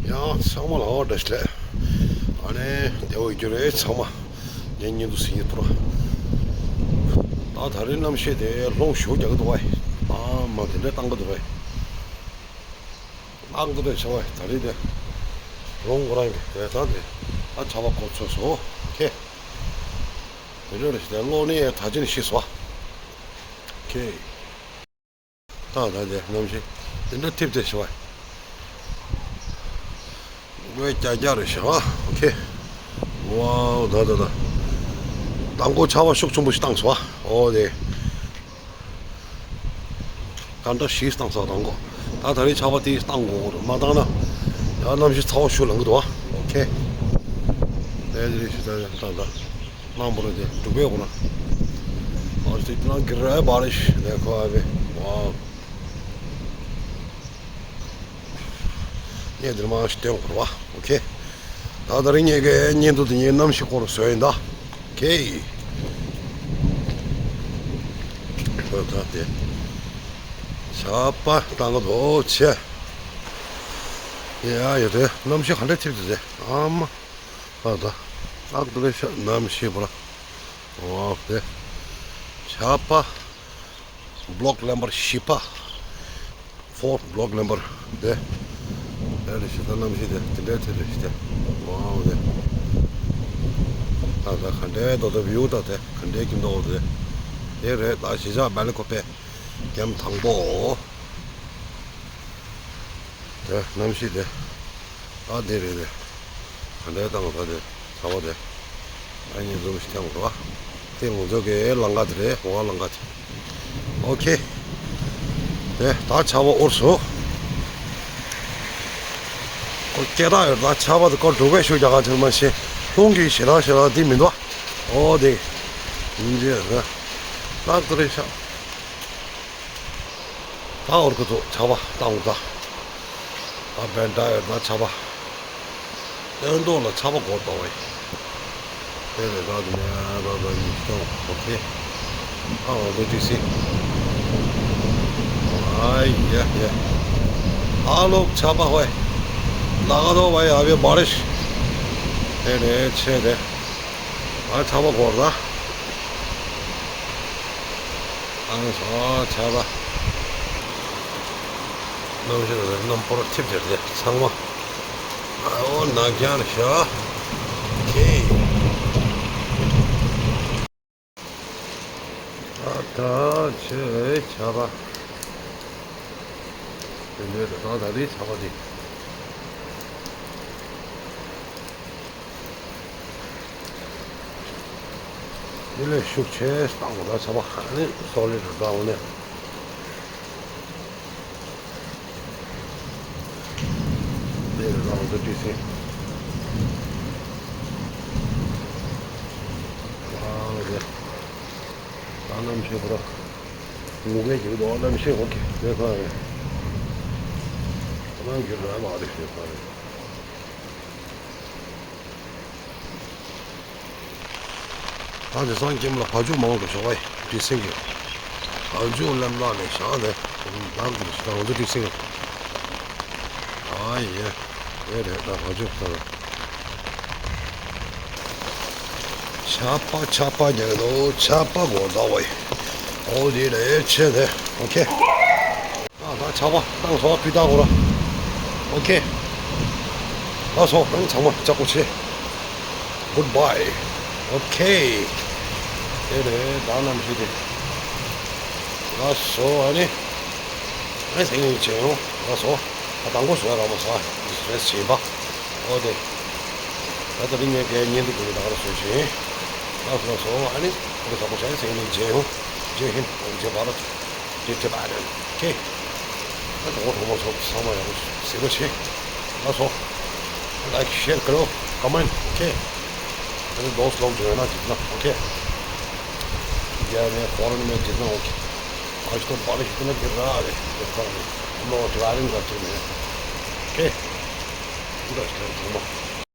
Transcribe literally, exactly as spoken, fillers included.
ཡང་ཚང་མ་ལ་འོ་བཀྲ་ཤིས་བདེ་ལེགས། ཨ་ནི་བདེ་པོ་ཡོད་རྒྱུ་རེད། ཚང་མ་ངའི་བརྙན་ཐུང་གཟིགས་མཁན་ཕུར། ད་ད་རེས་གནམ་གཤིས་དེ་རླུང་ཞེ་པོ་རྒྱག་གི་འདུག་བ། ཨ་མ་དེ་འདྲ་བཏང་གི་འདུག་བ། ལྷག་འདུག་རེད་ཤག་བ། ད་རེས་དེ་རླུང་ཁོ་རང་གི་དེ་ད་དེ་ད་ཆར་པ་གོ་ཚོད་སོང་། ཨོ་ཁེ། དེ་འདྲ་རེད་ཤག་དེ་གློག་ནི་ད་ཅི་ནས་ཤི་སོང་། ཨོ་ཁེ། ད་ད་དེ་གནམ་གཤིས་དེ་འདྲ་ཐིབས་ཏེ་ཤི་བ། ངོས་རྒྱ་རྒྱ་རེད་ཤག་བ། ཨོ་ཁེ། ཝའོ། ད་ད་ད། མདང་དགོང་ཆར་པ་ཤུགས་ཆེན་པོ་ཞིག་བཏང་སོང་བ། ཨོ་དེ། ག་འདྲ་ཞིག་བཏང་སོང་མདང་དགོང་། ད་ད་རེས་ཆར་པ་དེ་བཏང་དགོས་རེད། མ་བཏང་ན་ཡང་གནམ་གཤིས་ཚ་པོ་ཞིག་ལངས་གི་འདུག་བ། ཨོ་ཁེ། དེ་དེ་རེད་ཤག་ད་ད་ད། ནམ་བུ་ར་དེ་འབྲུག་པའི་སྒོ་ན། ཨ་ཙི་ནང་གི་ར་བ་རི་ཤི་ལས་ཁོ་ཨ་བེ། ཝའོ། ངས་འདིར་མ་ཞིག་སྟོན་དགོས་རེད་བ། ཨོ་ཁེ། ད་ད་རིང་ངས་ཀྱི་བརྙན་ཐུང་དེ་ངས་གནམ་གཤིས་སྐོར་བཟོས་ཡིན་ད། ཨོ་ཁེ། ཁོ་ད་དེ། ཆར་པ་བཏང་གི་འདུག་ཆེ། ཡ་ཡ་དེ་གནམ་གཤིས་ག་འདྲ་ཐིབས་འདུག་དེ། ཨ་མ། ད་ད། ཨག་ཏུ་རེ་ཤ་གནམ་གཤིས་པོ་ར། ཝའོ་དེ། ཆར་པ། བློག་ལེན་པར་བཞི་པ། ཕོར་བློག་ལེན་པར་དེ། དེ་རེད་ཤག་ད་གནམ་གཤིས་དེ་དེ་འདྲའི་དེ་རེད་ཤག་དེ། ཝའོ་དེ། ད་ད་ག་འདྲའི་ད་ད་བིའུ་ད་དེ་ག་འདྲའི་ཀྱི་འདུག་དེ། དེ་རེད། ད་གཞིས་ཆགས་སྦེལ་ཀོབ་པའི་གྱམ་དང་པོ། དེ་གནམ་གཤིས་དེ། ཨ་དེ་རེད་དེ། ག་འདྲའི་བཏང་ད་དེ་ཚ་བ་དེ། ཨ་ནི་འཛུམ་ཞིག་བཏང་རོགས། དེ་ང་ཚོ་གི་ལམ་ཁ་དེ་རེད། འོ་ལམ་ཁ་དེ། ཨོ་ཁེ། དེ་ད་ཆར་པ་འོར་སོང་། ཨོ་སྐད་གྲགས་ཡོད། ད་ཆར་པ་དེ་ཀོ་འབྲུག་པའི་ཤུགས་རྒྱག་ག་དེ་མ་ཤེས། ལྷུང་གི་ཞེ་དྲག་ཞེ་དྲག་དེ་མི་འདུག་ཨོ་དེ། ཡིན་གྱི་རེད། ལག་ཏུ་རེད་ཤག་ད་འོར་གི་འདུག་ཆར་པ་བཏང་འོང་ད། ད་བན་ད་ཡོད་ན་ཆར་པ། སྟོན་ཐོག་ལ་ཆར་པ་འགོར་འདུག་བས། དེ་ལས་ད་དེ་ནས་ད་ད་ཉིས་སྟོང་། ཨོ་ཁེ། ད་འོར་གི་ཏི་སི། ཨ་ཡ་ཡ། ཨ་ལོག་ཆར་པ་ཧོས། ལ་ག་དོ་བས་ཨ་བའི་བ་རི་ཤི། དེ་ལས་ཆེ་དེ། ཨ་ཆར་པ་འགོར་ད། ཨ་ནི་སོ་ཆར་པ། གནམ་གཤིས་དང་གནམ་སྤོར་ཐིབས་དེར་དེ་ཚང་མ། ཨ་འོ་ནག་རྐྱང་རེད་ཤག་ཁེ། ཨ་ད་ཆེ་ཆར་པ། དེ་འདྲའི་ད་ད་རེས་ཆར་པ་དེ། དེ་ལས་ཤུགས་ཆེ་བཏང་གོ་ད་ཆར་པ་ཧ་ནི་སོ་ལེ་རུ་ད་འོ་ནས། དེ་རུ་ད་འོ་ད་ཏི་སི། ཨ་རེད། ད་གནམ་གཤིས་པོ་ར། ངུ་གེ་ཅིག་འདུག་གནམ་གཤིས། ཨོ་ཁེ། དེ་ཁ་རེད། ཁོ་རང་གི་ར་མ་རེད་ཞེས་ཁ་རེད། ད་དེང་སང་ཁྱིམ་ལ་བ་ཕྱུགས་མང་དུ་ཤོག་ཨེ། ཏི་སིང་གི་བ་ཕྱུགས་ལམ་ལག་ནས་བཞག་ནས་ལམ་དུ་ཞིག་ང་ཚོ་ཏི་སིང་། ཨ་ཡེ། དེ་རེད། ད་བ་ཕྱུགས་ད་ཆར་པ་ཆར་པ་རྒྱག་གི་འདུག་ཆར་པ་འགོར་ད་བས། ཨོ་དེ་ལས་ཆེ་དེ། ཨོ་ཁེ། ད་ད་ཆར་པ་བཏང་སོང་། སྤུས་དག་གོ་ར། ཨོ་ཁེ། ལགས་སོ། ཨ་ནི་ཚང་མ་ལྕགས་པོ་ཆེ། Goodbye. ཨོ་ཁེ། དེ་རེད། ད་གནམ་གཤིས་དེ། ལགས་སོ། ཨ་ནི། ཨ་ནི་སེང་གེ་བྱེད་ཡོང་། ལགས་སོ། ད་དང་པོ་བཟོས་ར་མ་སོང་། རེས་བྱེད་པ། ཨོ་དེ། ད་ད་རིང་ངས་གའི་བརྙན་ཐུང་གི་ད་ག་ར་བཟོས་ཤིང་། ལགས་སོ་ལགས་སོ། ཨ་ནི་ཨ་ནི་དང་པོ་བྱས་སེང་གེ་བྱེད་ཡོང་། ཇེ་ཧིན། ཇེ་བྷ་རད། ཇེ་ཊི་བྷ་རད། ཨོ་ཁེ། ད་དང་པོ་གྲོགས་པོ་ཚོ་ཚང་མ་ཡག་པོ་གཟིགས་རོགས་བྱེད། ལགས་སོ། ལའིཀ་ཤེར་ཀརོ། ཀོ་མེན་ཊི། ཨོ་ཁེ། ཨ་ནི་དོསྟ་ལོག་འཇོན་ན་ཇི་ན། ཨོ་ཁེ། རྒྱ་ནས་ཧྥོ་རེན་ནས་ཇི་ན། ཨོ་ཁེ། ཨ་ཤི་ཏོ་པ་རེ་ཤི་ཏོ་ན་ཇི་ར་རེ་ཇི་ཁོ་རེ་ནོ་ཇི་ར་རེ་འགའ་ཅི་ནས། ཨོ་ཁེ། འདི་འདྲ་ཞིག་རེད་ཚང་མ།